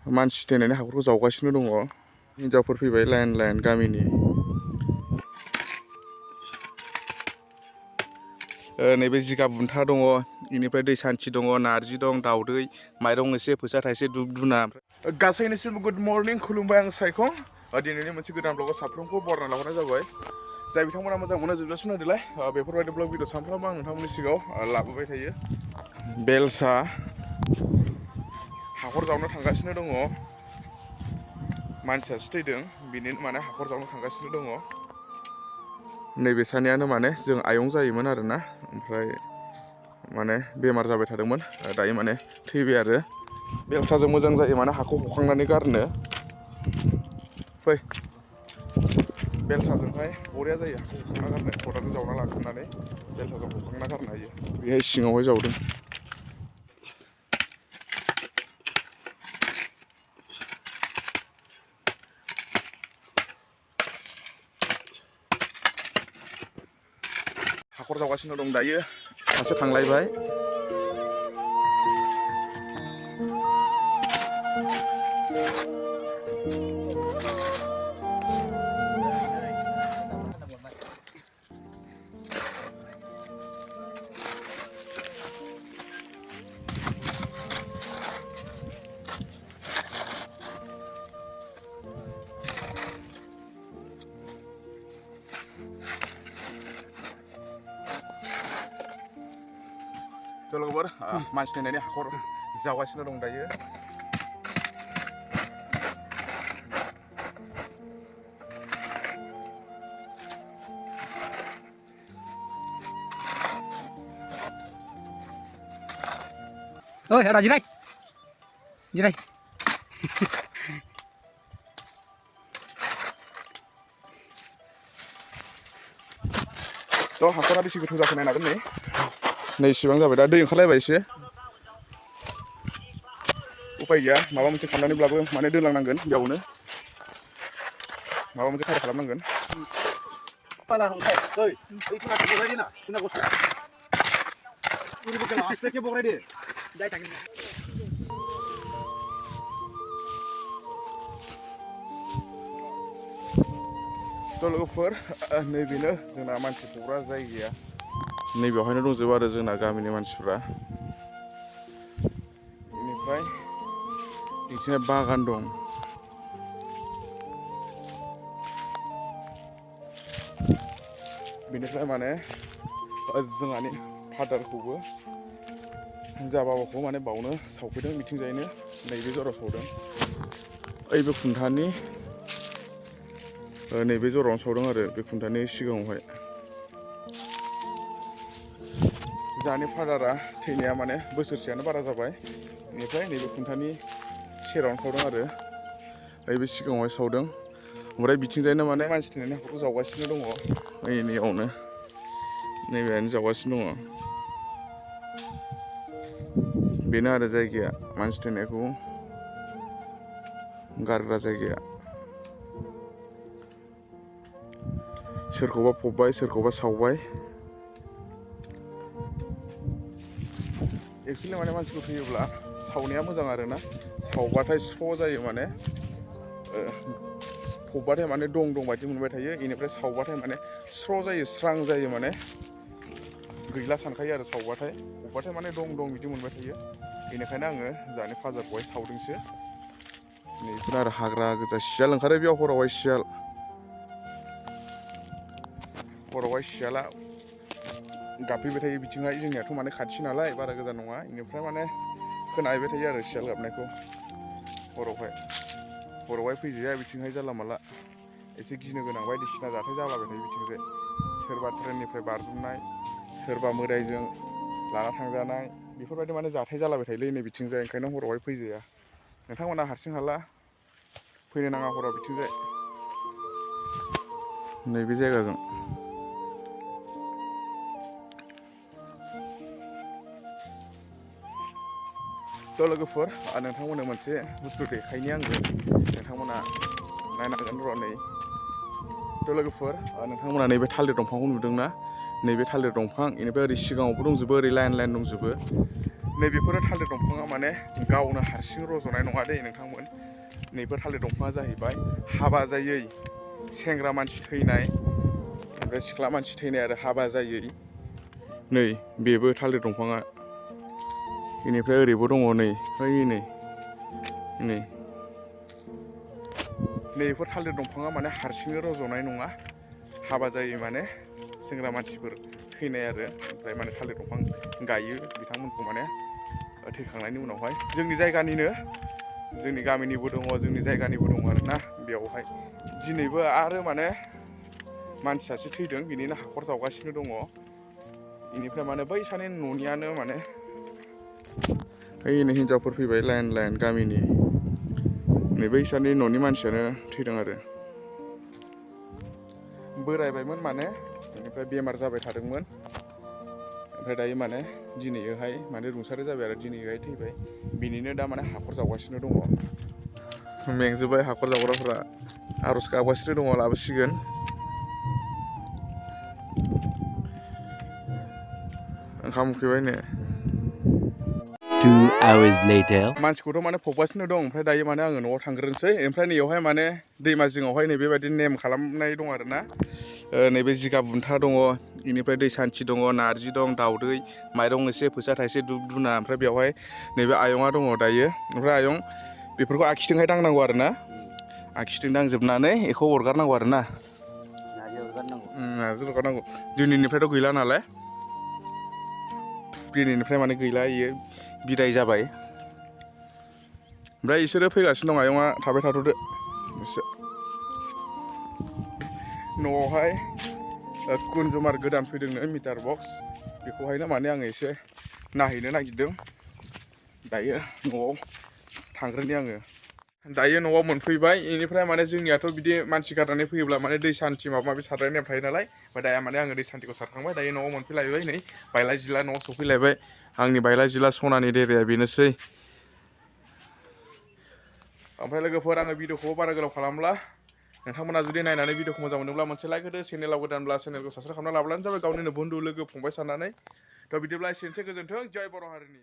मानसि थैनायनि हाखरखौ जावगासिनो दङ हिनजावफोर फैबाय लाइन लाइन गामिनि नैबे जिगाब बुन्था दङ इनिफ्राय दै सान्थि दङ नारजि दं दाउदै माइरं एसे फैसा थाइसे धुप धुना गासैनिसिम गुड मर्निं खुलुमबाय आं सायखं दिनैनि मोनसे गोदान ब्लगाव साफ्रोमखौ बरायना लाहरनाय जाबाय जाय बिथांमोना मोजां मोनो जोबजासिम नायदोलाय बेफोरबायदि ब्लग भिडिअ सानफ्रामबो आं नोंथांमोननि सिगाङाव लाबोबाय थायो बेलसा हाखर जावनो थांगासिनो दङ मानसियासो थैदों बिनिनो माने हाखर जावनो थांगासिनो दङ नैबे सानैयानो माने जों आयं जायोमोन आरोना ओमफ्राय माने बेमार जाबाय थादोंमोन दायो माने थैबाय आरो बेलसाजों मोजां जायो माने हाखौ हखांनानै गारनो फै बेलसाजोंहाय बरिया जायो हाखौ हखांना गारनो खदालजों जावना लाग्रोनानै बेलसाजों हखांना गारनो हायो बेहाय सिङावहाय जावदों हाखर जावगासिनो दं दायो सासे थांलायबाय लोगोफोर मानसि थैनायनि हाखर जावगासिनो दं दायो ơi ở đây dưới đây थ' हाखरा बेसे गोथौ जाखो नायनो हागोन नै इसिबां जाबाय दा दै ओंखारलायबाय एसे उपाय गैया माबा मोनसे खालामनानैब्लाबो माने दोनलांनांगोन बेयावनो माबा मोनसे खायदा खालामनांगोन थ' लोगोफोर नैबेनो जोंना मानसि फबग्रा जायगाया नैबेवहायनो दंजोबो आरो जोंना गामिनि मानसिफ्रा बेनिफ्राय बिथिंजाय बागान दं बेनिफ्राय माने जोंहानि फादारखौबो जा बाबाखौ माने बावनो सावफैदों बिथिंजायनो नैबे जराव सावदों ओइबे खुन्थानि नैबे जरावनो सावदों आरो बे खुन्थानि सिगाङावहाय जाहानि फादारा थैनाया माने बोसोरसेयानो बारा जाबाय बेनिफ्राय नैबे खुन्थानि सेरावनो सावदों आरो ओइबे सिगाङावहाय सावदों ओमफ्राय बिथिंजायनो माने मानसि थैनायनि हाखरखौ जावगासिनो दङ नैयावनो नैबेहायनो जावगासिनो दङ बेनो आरो जायगाया मानसि थैनायखौ गारग्रा जायगाया सोरखौबा फबबाय सोरखौबा सावबाय एक्सुवेलि माने मानसिखौ थैयोब्ला सावनाया मोजां आरोना सावबाथाय स्र' जायो माने फबबाथाय माने दं बायदि मोनबाय थायो बेनिफ्राय सावबाथाय माने स्र' जायो स्रां जायो माने गैला सानखायो आरो सावबाथाय फबबाथाय माने दं बिदि मोनबाय थायो बेनिखायनो आङो जाहानि फादारखौहाय सावदोंसो नैफोर आरो हाग्रा गोजा सियाल ओंखारो बेयाव हरावहाय सियाला गाबफैबाय थायो बिथिंहाय जोंनियाथ' माने खाथि नालाय बारा गोजान नङा बेनिफ्राय माने खोनाहैबाय थायो आरो सियाल गाबनायखौ हरावहाय फैजाया बिथिंहाय जानला मानला एसे गिनो गोनां बायदिसिना जाथाय जालाबाय थायो बिथिंजाय सोरबा ट्रेननिफ्राय बारजुमनाय सोरबा मोदायजों लाना थांजानाय बेफोरबायदि माने जाथाय जालाबाय थायोलै नै बिथिंजाय ओंखायनो हरावहाय फैजाया नोंथांमोना हारसिं हाला फैनो नाङा हराव बिथिंजाय नैबे जायगाजों थ' लोगोफोर नोंथांमोननो मोनसे बुस्थु देखायनि आङो नोंथांमोना नायनो हागोन र' नै थ' लोगोफोर नोंथांमोना नैबे थालिर दंफांखौ नुदोंना नैबे थालिर दंफां बेनिफ्राय ओरै सिगाङावबो दंजोबो ओरै लाइन दंजोबो नैबेफोरो थालिर दंफाङा माने गावनो हारसिं रज'नाय नङा दे नोंथांमोन। नैफोर थालिर दंफाङा जाहैबाय हाबा जायै सेंग्रा मानसि थैनाय ओमफ्राय सिख्ला मानसि थैनाय आरो हाबा जायै नै बेबो थालिर दंफाङा। बेनिफ्राय ओरैबो दङ नै नैफोर थालिर दंफाङा माने हारसिङै रज'नाय नङा, हाबा जायै माने सेंग्रा मानसिफोर थैनाय आरो ओमफ्राय माने थालिर दंफां गायो बिथांमोनखौ माने थैखांनायनि उनावहाय जोंनि जायगानिनो जोंनि गामिनिबो दङ जोंनि जायगानिबो दङ आरोना बेयावहाय दिनैबो आरो माने मानसि सासे थैदों बिनिनो हाखर जावगासिनो दङ। बेनिफ्राय माने बै सानै न'नियानो माने ओइनै हिनजावफोर फैबाय लाइन लाइन गामिनि नै बै सानै न'नि मानसियानो थैदों आरो बोरायबायमोन माने बेनिफ्राय बेमार जाबाय थादोंमोन ओमफ्राय दायो माने दिनैहाय माने रुंसारि जाबाय आरो दिनैहाय थैबाय बिनिनो दा माने हाखर जावगासिनो दङ। मेंजोब्बाय हाखर जावग्राफोरा आर'ज गाबगासिनो दङ लाबोसिगोन। ओंखाम उखैबायनो 2 hours later. मानसिखौथ' माने फबगासिनो दं ओमफ्राय दायो माने आङो न'आव थांग्रोनोसै ओमफ्राय नैयावहाय माने दैमा जिङावहाय नै बेबायदि नेम खालामनाय दं आरोना नैबे जिगाब बुन्था दङ बेनिफ्राय दै सान्थि दङ नारजि दं दाउदै माइरं एसे फैसा थाइसे धुप धुना ओमफ्राय बेवहाय नैबे आयंआ दङ दायो ओमफ्राय आयं बेफोरखौ आखिथिंहाय दांनांगौ आरोना आखिथिं दांजोबनानै बेखौ अरगारनांगौ आरोना नारजि अरगारनांगौ दिनैनिफ्रायथ' गैला नालाय दिनैनिफ्राय माने गैला इयो बिदाय जाबाय। ओमफ्राय इसोरो फैगासिनो दं आयंआ थाबाय थाथ'दो एसे न'आवहाय कन्जुमार गोदान फैदोंनो मिटार बक्स बेखौहायनो माने आङो एसे नायहैनो नागिरदों दायो न'आव थांग्रोनि आङो दायो न'आव मोनफैबाय बेनिफ्राय माने जोंनियाथ' बिदि मानसि गारनानै फैयोब्ला माने दै सान्थि माबा माबि सारनाय नेम थायो नालाय ओमफ्राय दाया माने आङो दै सान्थिखौ सारखांबाय दायो न'आव मोनफैलायबाय नै बायला जिला न'आव सफैलायबाय आंनि बायला जिला सनानि देराया बेनोसै। ओमफ्राय लोगोफोर आङो भिडिअखौ बारा गोलाव खालामला नोंथांमोना जुदि नायनानै भिडिअखौ मोजां मोनोब्ला मोनसे लाइक होदो चेनेलाव गोदानब्ला चेनेलखौ साबस्क्राइब खालामना लाब्लानो जाबाय गावनिनो बन्धु लोगो फंबाय साननानै थ' बिदिब्ला एसेनोसै गोजोन्थों जय बर' हारिनि।